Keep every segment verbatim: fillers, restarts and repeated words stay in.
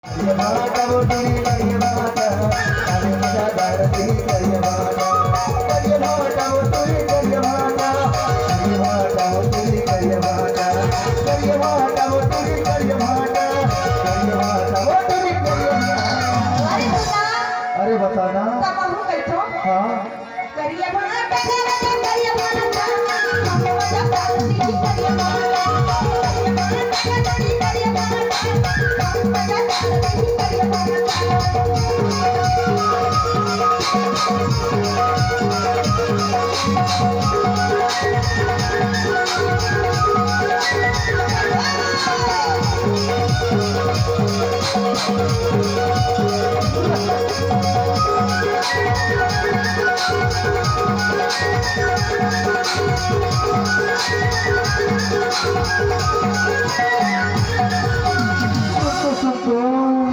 अरे बता। अरे बताना। तब कहूँ कहिथो। हाँ। करिया भाटा, करिया भाटा, करिया भाटा, करिया भाटा। सुन तो, सुन तो।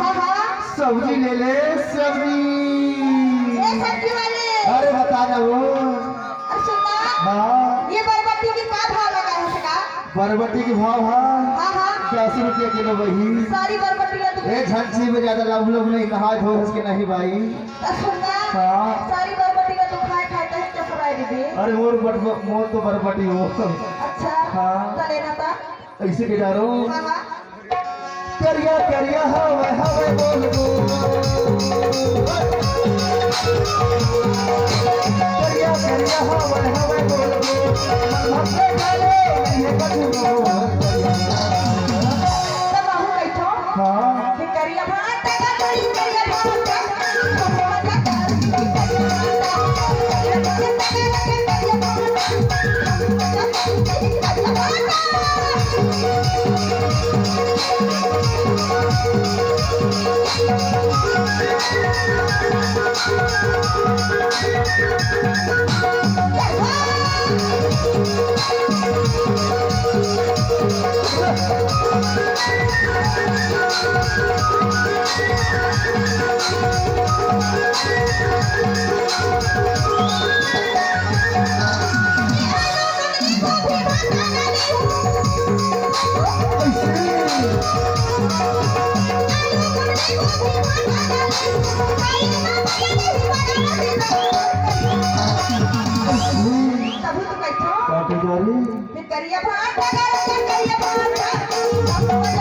हाँ, हाँ। सब्जी ले ले, सब्जी। ए, सब्जी वाले। अरे बता ना वो। अरे सुन ना। हाँ। ये बरबट्टी के का भाव लगा है इसका? बरबट्टी के भाव, हाँ। हाँ, हाँ। दस रुपया किलो वही। सारी बरबट्टी ला तू। ए, झंसी में ज्यादा लब लब नहीं, नहाए धोए हस के नहीं भाई। अरे सुन ना। हाँ। सारी बरबट्टी ला तू खाए खाए कहे के सराय दे दे। अरे मोर बट-, मोर तो बरबट्टी हो। अच्छा। हाँ। चले ना ता। ऐसे के डारो। हाँ, हाँ। करिया, करिया हवय, हवय बोल बोल। करिया, करिया हवय, हवय बोल बोल। मन भर के डाले, नहीं है कछु मोर। तब आहू कहिथो। हाँ। कि करिया भाटा, करिया भाटा। तभी तो कहिथो। का कह जा रही? फिर करिया भाटा, करिया भाटा, करिया भाटा।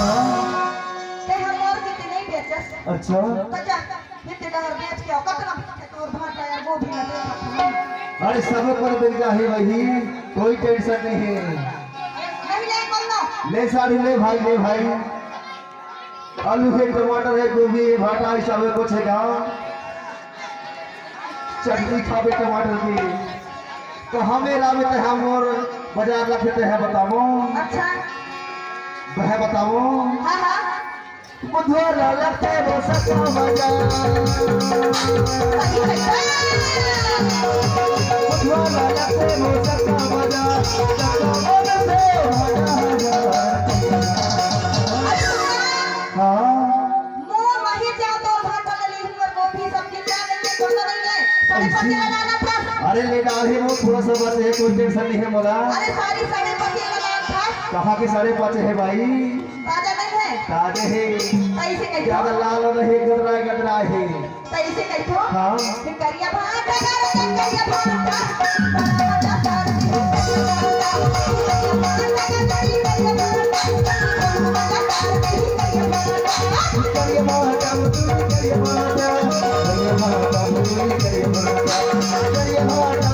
ते हमर के ते नहीं बेचस। अच्छा। तो जा, फिर ते डहर बेच के औकात ना, तोर भाटा या गोभी ना दे। अरे सब पर मिल जाही भाई, कोई टेंशन नहीं है। नहीं ले बोल ना। ले साड़ी ले भाई, ले भाई। आलू है, टमाटर है, गोभी है, भाटा है, सब कुछ है गाँव। चटनी खाबे टमाटर की। तो हमें रामे ते हम और बाजार लगे ते है बताओ। अच्छा। वह बताओ। हाँ, हाँ। बुधवार लगते वो सच्चा मजा। बुधवार लगते वो सच्चा मजा। सच्चा मन से मजा आ जा। हाँ। मोर वही जाओ तो भाटा ले ली, हमर गोभी सब्जी क्या नहीं है, कौन नहीं है, साढ़े पाँच ऐसे? लगाना था। अरे ले डाल है वो, थोड़ा सा बचे है, कोई टेंशन नहीं है मोला। अरे सारी साढ़े पाँच लगाना था। कहाँ के साढ़े पाँच है भाई? ताजा नहीं है? ताजे है। कैसे कैसे? ज्यादा लाल नहीं, गदरा गदरा है। सही से कहिथो। हाँ। कि करिया भाटा, करिया भाटा। करिया भाटा, करिया भाटा। करिया भाटा, करिया भाटा। करिया भाटा, करिया भाटा। करिया भाटा,